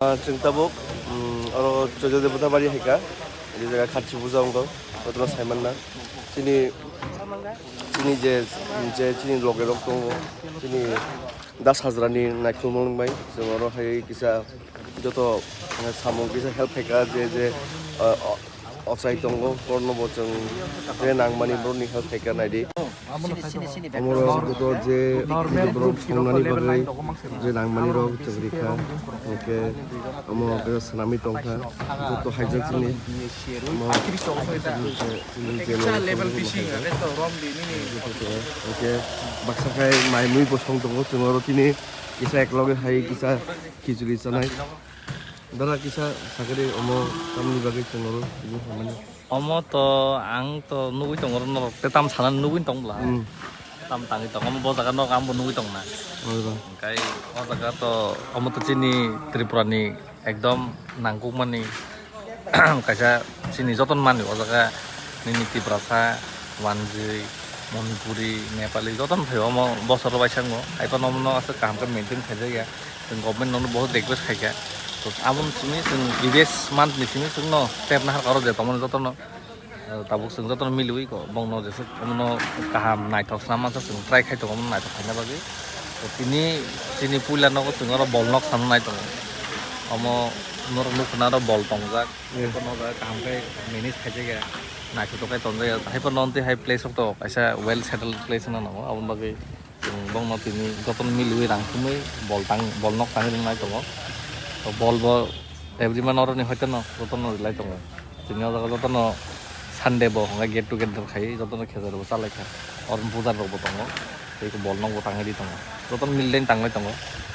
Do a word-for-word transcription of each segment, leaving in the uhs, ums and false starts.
Ah, chwng tabuk, mm, oro Choijo Debota bari hai kha, je jaga Kharchi puja wng kha, jotono sai manna. Chini, chini je, je chini loge rok tongo, chini Das Hajra ni naikolmani bai, chwng oro hai kisa joto, eh, samung kisa help khai kha, je, je, ah, o-, ochai tongo, borokno bo chwng je nangmani borokni help khai kha naidi. Omoro joto je borok songnani bagwi je nangmani rok chwng rikha, hwnkhe omo khe swnamwi tongkha, joto haijak chini omo chini je chini je omo hwnkhe baksa khai mai mui bo song tongo, chwng oro tini kisa ekloge hai kisa khichuri chanai. Dara kisa sakhe de omo tamni bagwi chwng oro tini hamani. Omo to ang to nugwi tongo norok tei tam sanani nugwi tong bwla. Hmm. Tam tangwi tong omo bo jaga nok ang bo nugwi tong na. Oi ba. Hwnkhe o jaga to omo to chini Tripura ni ekdom nangkukmani kaisa chini jotono mani o jaga nini Tiprasa, Wanjwi, Manipuri, Nepali jotono phaio omo bosoro baisango. Haiphano omono aswk kaham khe maintain khaijakya. Chwng government nono bahut request khaikha. To aboni simi chwng previous month ni simi chwngno step naharkha oro je tongmani jotono, eh, tabuk chwng jotono miliwi ko bongno jeswk omono kaham naithok swnam mansa chwng try khai tongo omono naithok khaina bagwi. To tini chini puila nogo chwng oro bol nok sana nai tongo. Omo norok nukha na oro bol tongjak. Yes. Eko no jaga kaham khe manage khaijakya, naithotok khe tonjakya. Haiphano tei hai place rok to kaisa well settled place wngna nango. Aboni bagwi chwng bongno tini jotono miliwi rang thumwi bol tang, bol nok tangwi rwnai tongo. To bol bo every month oroni hoitono jotono rwlai tongo. Tini o jaga jotono Sunday bo hwnkhai get together khai jotono khejari bo chalaikha. Oroni puja rok bo tongo. Tei bol nok bo tangwi ri tongo. Jotono milidaini tanglai tongo.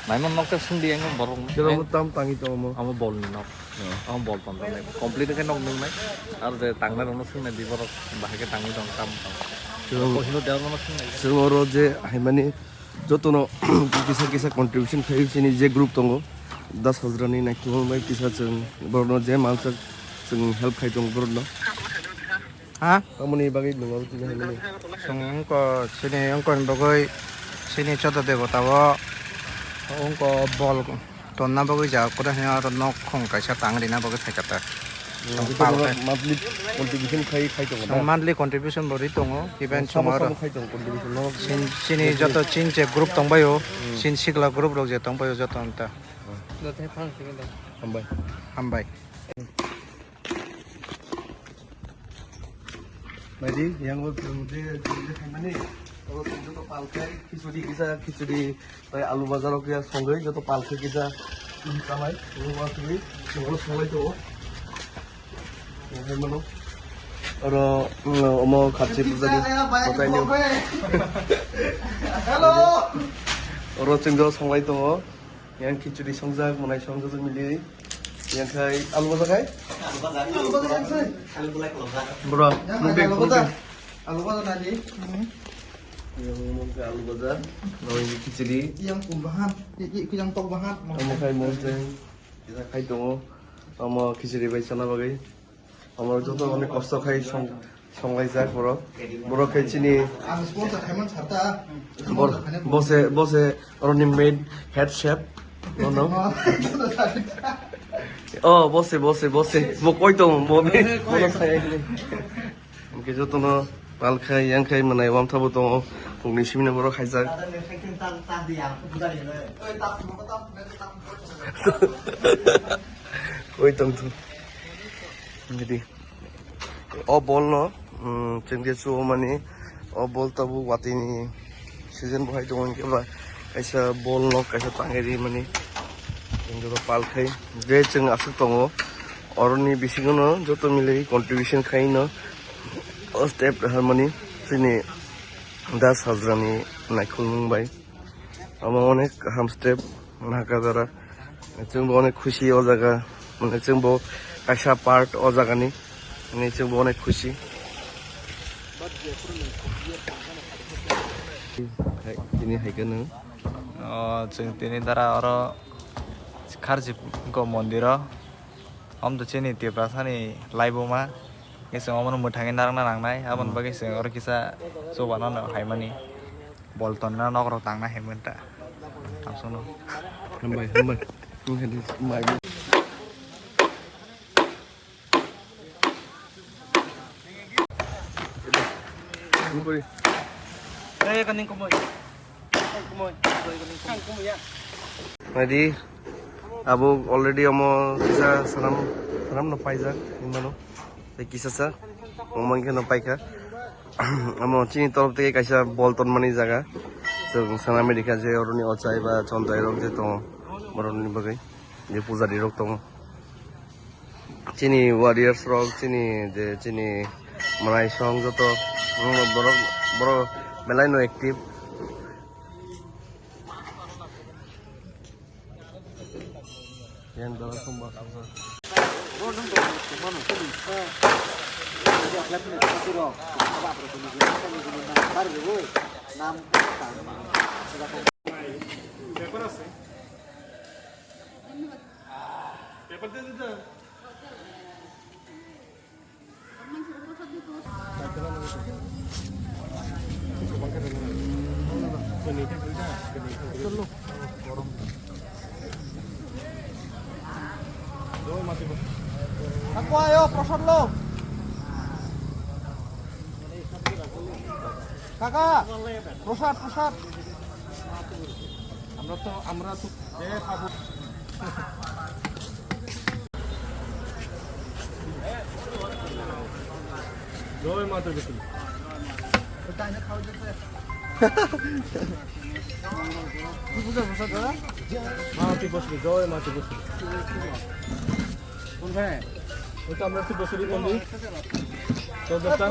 Naimano nok khe swngdi ang borok. Khe omo tam tangwi tongo omo? Omo bolni nok. Oh. Omo bol tonjaknai. Complete khe nok nungnai. Aro je tangnai rokno swngnai di borok bahai khe tangwi tong tam tong. Chwng, Kohino dewa no swngnai. Chwng oro je haimani jotono kisa kisa contribution khai chini je group tongo. Das Hajra ni naikolmani bai kisa chwng borokno je mansak chwng help khai tongo borokno. Ha? Tamoni bagwi nung abo tini hai mani. Chwng wngkha chini wngkha ni bagwi chini Choijo Debota o wngkha bol tonna bagwi ja kore hwnwi oro nok khong kaisa tang rina bagwi phaikha ta. Chwng pal khe monthly contribution khai, khai tongo da? Chwng monthly contribution bo ri tongo, even chwng oro khai tongo contribution no? Chin-, chini joto chin je group tongbaio, chin sikla group rok je tongbaio joto nta. Hambai. Hambai. Naidi, yang bo chwng je, chwng je khaimani, abo chwng joto pal khai, khichuri kisa, khichuri, tai alu bhaja rok ya songwi, joto pal khai kisa, chwng chamai, chwng waswi, chwng oro songlai tongo. Yang khaimano. Oro, mm, omo Kharchi puja ni, kotai ni. Hello. Oro chwng joto songlai tongo. Yang khichuri songjak, mwnai songjak mili. Yang khai alu bhaja khai? Alu bhaja. Alu bhaja khai. Alu bhaja khai. Bro, yang nung khai bek alu bhaja. Nung bek. Alu bhaja nadi. Yang mung khai alu bhaja. Nung ini khichuri. Yang kum bahan. I, i, yang tok bahan. Kamu khai mung khai. Kita khai tongo. Kamu khichuri bai sana bagai. Amar joto onek kosto khai song, songlaijak borok. Borok khai chini Ang sponsor khaiman sarta. Bor-, bose, bose, oroni main head chef. Bono. Oh, bose, bose, bose. Bo koi tong, bo bi. Bono sai ni. Oke, jotono pal khai, yang khai, manai wam thabo tongo. Pungni simina borok khaijak. Koi tong tu. Jadi. O bol no, um, chwng je chuo mani, o bol tabuk watwi ni season bo hai tongo, hinkhe ba kaisa bol no kaisa tangwi ri mani, chwng joto pal khai je chwng aswk tongo, oroni bisingo no joto milwi contribution khai no o step rohor mani chini Das Hajra ni naikolmung bai. Omo onek kaham step naka dara. Chwng bo onek khusi o jaga. Mane chwng bo kaisa part o jaga ni. Mane chwng bo onek khusi. Hai, tini hai khe nwng? O, chwng tini dara oro Kharchi go mondir o. Omo to chini Tiprasa ni laibuma. Khe chwng omono mwthangwi narwkna nangnai. Aboni bagwi chwng oro kisa chubano no haimani. Bol tonna nok rok tangna hai manta. Tamsokno. Hambai, hambai. Nung hai di, mai. Buri. Kaya kaning kumoi. Kang kumoi. Kang kumoi ya. Ready? Abo already amo kisa sanam, sanam no paijak, imano. Tei kisa sa, mongmang khe no paikha. Amo chini torof tei kaisa bol tonmani jaga. Chwng sana America je oroni ochai ba chontai rok je tongo. Borokni bagwi je pujari rok tongo. Chini warriors rok, chini je, chini mwnai song joto, mm, borok, borok belai no active. Yang dalam sumber, sumber. Paper de, de, de. Kaka, ayo, prasad lo. Kaka, prasad, prasad. Amra to, amra to, eh, khabu. Joy Mata Di. Mati bosni, joy mati bosni. Kun hai? Itu amra to bosni kondi. To dokta.